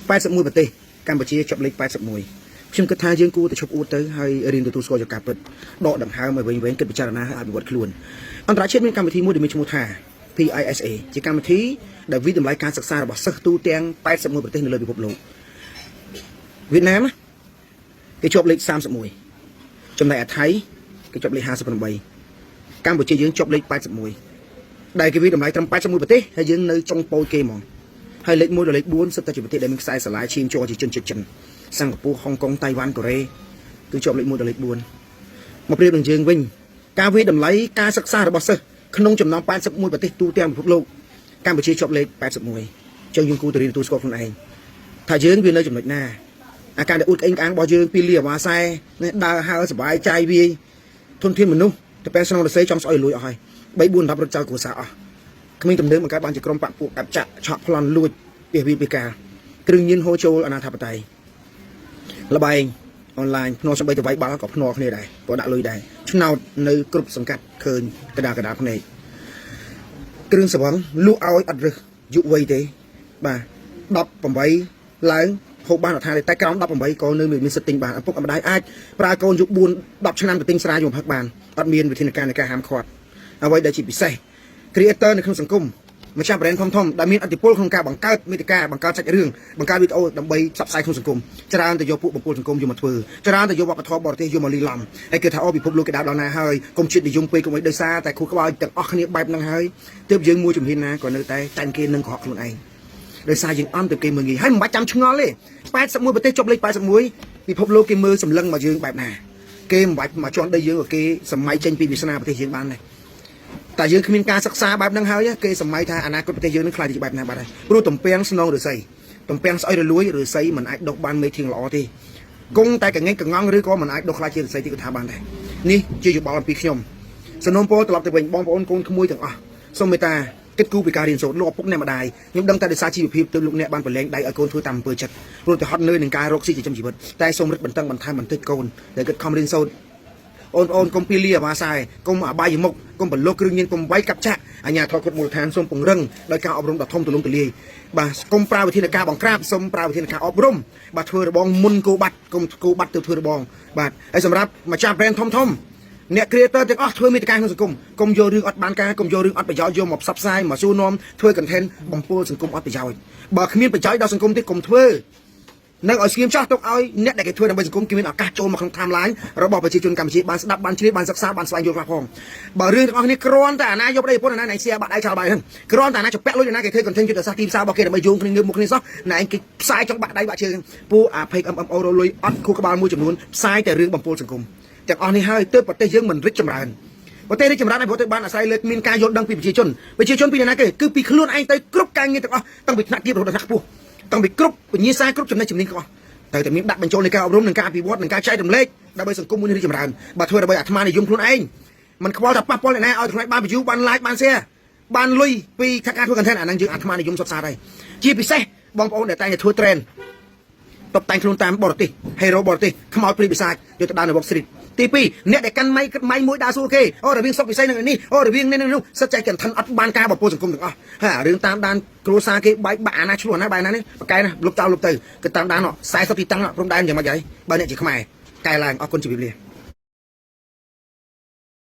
81ប្រទេសកម្ពុជាជាប់លេខ81ខ្ញុំគិតថាយើងគួរតែឈប់អួតទៅហើយរៀនទទួលស្គាល់យកការពិតដកដង្ហើមឲ្យវិញវិញគិតពិចារណាហើយអភិវឌ្ឍខ្លួនអន្តរជាតិមានកម្មវិធីមួយដែលមានឈ្មោះថា PISA ជាកម្មវិធីដែលវាយតម្លៃការសិក្សារបស់សិស្សទូទាំង81ប្រទេសនៅលើពិភពលោកវៀតណាមណាគេជាប់លេខ31ចំណែកឯថៃគេជាប់លេខ58កម្ពុជាយើងជាប់លេខ81ដែលគេវាយតម្លៃត្រឹម81ប្រទេសហើយយើងនៅចុងប៉ូយគេហ្មងហើយលេខ1ដល់លេខ4សុទ្ធតែជាប្រទេសដែលមានខ្សែស្រឡាយឈាមជ័រជាជនជាតិចិនសិង្ហបុរីហុងកុងតៃវ៉ាន់កូរ៉េគឺជាប់លេខ1ដល់លេខ4មកប្រៀបនឹងយើងវិញការវាយតម្លៃការសិក្សារបស់សិស្សក្នុងចំណោម81ប្រទេសទូទាំងពិភពលោកកម្ពុជាជាប់លេខ81ចឹងយើងគួរតែរៀនទទួលស្គាល់ខ្លួនឯងថាយើងវានៅចំណុចណាអាការដែលអួតក្អេងក្អាងរបស់យើងពីលាអាវ៉ាសែនេះដើរហើរសบายចាយវាយធនធានមនុស្សតែពេលស្នងរសេចង់ស្អុយលួយអស់ហើយ3 4 10រត់ចោលគ្រួសារអស់គ្មានទំនើងបង្កើតបានជាក្រុមបាក់ពួកកាប់ចាក់ឆក់ប្លន់លួចពីវិពីការគ្រឿងញៀនហូរចូលអនាធបត័យលបែងអនឡាញភ្នាល់សំបីទៅវាយបាល់ក៏ភ្នាល់គ្នាដែរព្រោះដាក់លុយដែរឆ្នោតនៅគ្រប់សង្កាត់ឃើញកដាកដាភ្នែកគ្រឿងសង្វឹងលក់ឲ្យអត់រឹសយុវ័យទេបាទ18ឡើងហូបបានអត់ថាទេតែក្រោម18ក៏នៅមានសិទ្ធិទិញបានឪពុកម្ដាយអាចប្រើកូនយុ4 10ឆ្នាំទៅទិញស្រាយកមកផឹកបានអត់មានវិធានការនៃការហាមឃាត់អ្វីដែលជាពិសេស creator នៅក្នុងសង្គមម្ចាស់ brand ធំធំដែលមានឥទ្ធិពលក្នុងការបង្កើតមាតិកាបង្កើតសាច់រឿងបង្កើតវីដេអូដើម្បីផ្សព្វផ្សាយក្នុងសង្គមច្រើនតែយកពួកបំពុលសង្គមយកមកធ្វើច្រើនតែយកវប្បធម៌បរទេសយកមកលីឡំហើយគេថាអូពិភពលោកគេដើរដល់ណាហើយកុំជាតិនិយមពេកកុំអីដោយសារតែខួរក្បាលទាំងអស់គ្នាបែបហ្នឹងហើយទើបយើងមួយជំហានណាក៏នៅតែចាញ់គេនឹងកុហកខ្លួនឯងដោយសារយើងអន់ទៅគេមើលងាយហើយមិនបាច់ចាំឆ្ងល់ទេ81ប្រទេសចប់លេខ81ពិភពលោកគេមើលសម្លឹងមកយើងបែបណាគេមិនបាច់មកជន់ដីយើងក៏គេសម័យចេញពីវាសនាប្រទេសយើងបានដែរ តែយើងគ្មានការសិក្សាបែបហ្នឹងហើយគេសម័យថាអនាគតប្រទេសយើងនឹងខ្លាចជាបែបណាបាត់ហើយព្រោះទំពាំងស្នងឫស្សីទំពាំងស្អុយរលួយឫស្សីមិនអាចដុះបានមេធៀងល្អទេគង់តែកងេងកងងឬក៏មិនអាចដុះខ្លាចជាឫស្សីទីក៏ថាបានដែរនេះជាយោបល់អំពីខ្ញុំសនំពោត្រឡប់ទៅវិញបងប្អូនកូនក្មួយទាំងអស់សូមមេត្តាគិតគូរពីការរៀនសូត្រលោកឪពុកអ្នកម្ដាយខ្ញុំដឹងតែដោយសារជីវភាពទើបលោកអ្នកបានប្រឡែងដៃឲ្យកូនធ្វើតាមអំពើចិត្តព្រោះតែហត់នឿយនឹងការរកស៊ីចិញ្ចឹមជីវិតតែសូមរឹតបន្តឹងបន្ថែមបន្តិចកូនដែលគិតខំរៀនសូត្រ អូនអូនកុំពីលាអាវ៉ាសាយកុំអបាយមុខកុំប្រឡូកគ្រឿងញៀនកុំវាយកាប់ចាក់អាញាធរគ្រប់មូលដ្ឋានសូមពង្រឹងដោយការអប់រំដ៏ធំទូលំទូលាយបាទកុំប្រើវិធានការបង្ក្រាបសូមប្រើវិធានការអប់រំបាទធ្វើរបងមុនគោបាត់កុំគោបាត់ទៅធ្វើរបងបាទហើយសម្រាប់ម្ចាស់ brand ធំធំអ្នក creator ទាំងអស់ធ្វើមាតិកាក្នុងសង្គមកុំយករឿងអត់បានការកុំយករឿងអត់ប្រយោជន៍យកមកផ្សព្វផ្សាយមកសួរនាំធ្វើ content បំពុលសង្គមអត់ប្រយោជន៍បើគ្មានប្រយោជន៍ដល់សង្គមទេកុំធ្វើ នឹងឲ្យស្ងៀមចោះទុកឲ្យអ្នកដែលគេធ្វើដើម្បីសង្គមគេមានឱកាសចូលមកក្នុង timeline របស់ប្រជាជនកម្ពុជាបានស្ដាប់បានជ្រាបបានសិក្សាបានស្វែងយល់ខ្លះផងបើរឿងទាំងអស់នេះគ្រាន់តែអាណាយកប្តីប្រពន្ធអាណាណៃសៀបាក់ដៃចោលបាយហ្នឹងគ្រាន់តែអាណាជពាក់លុយអាណាគេធ្វើ content យុទ្ធសាស្ត្រទីផ្សាររបស់គេដើម្បីយោងគ្នាងើបមុខគ្នាសោះណែឯងគេផ្សាយចង់បាក់ដៃបាក់ជើងពួកអា page MMO រលុយអត់ខួរក្បាលមួយចំនួនផ្សាយតែរឿងបំពុលសង្គមទាំងអស់នេះហើយទើបប្រទេសយើងមិនរីកចម្រើនប្រទេសរីកចម្រើនហើយព្រោះទៅបានអាស្រ័យលើមានការយល់ដឹងពីប្រជាជនប្រជាជនពីណាគេគឺពីខ្លួនឯងទៅគ្រប់ការងារទាំងអស់តាំងពីថ្នាក់ទាបរហូតដល់ថ្នាក់ខ្ពស់តាំងពីគ្រប់វិញ្ញាសាគ្រប់ចំណេះជំនាញទាំងអស់ត្រូវតែមានដាក់បញ្ចូលនៃការអប់រំនិងការអភិវឌ្ឍនិងការចែករំលែកដើម្បីសង្គមមួយនេះរីកចម្រើនបើធ្វើដើម្បីអាត្មានិយមខ្លួនឯងមិនខ្វល់ថាប៉ះពាល់អ្នកណាឲ្យខ្លួនឯងបាន view បាន like បាន share បានលុយពីការធ្វើ content អាហ្នឹងយើងអាត្មានិយមសុទ្ធសាធហើយជាពិសេសបងប្អូនដែលតែងតែធ្វើ trend តបតែងខ្លួនតាមបរទេស hero បរទេសខ្មោចព្រាយបិសាចយកទៅដើរនៅ Walk Street ទី2អ្នកដែលកាន់ម៉ៃគិតម៉ៃមួយដើរសួរគេអូរវាងសុកពិសីនឹងនេះអូរវាងនេះនឹងនោះសិតចែកកន្ធិនអត់បានការបពោសង្គមទាំងអស់ហើយអារឿងតាមដានគ្រួសារគេបែកបាក់អាណាឆ្លោះអាណាបែកណានេះបកែណាលុបចោលលុបទៅគឺតាមដាន40ទីតាំងព្រំដែនយ៉ាងម៉េចហើយបើអ្នកជាខ្មែរកែឡើងអរគុណជម្រាបលា។